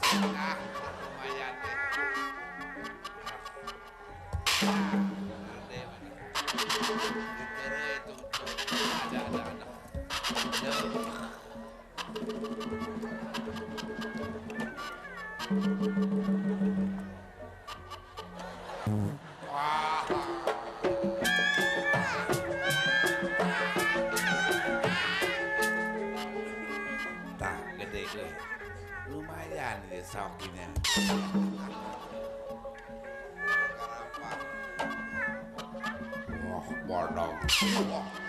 Ah, lumayan deh. Gede mana. Diterai itu. Ada. Ada. Wah. Tak gede euy. Lumayan ya sokinya. Wah, bodoh. Wah.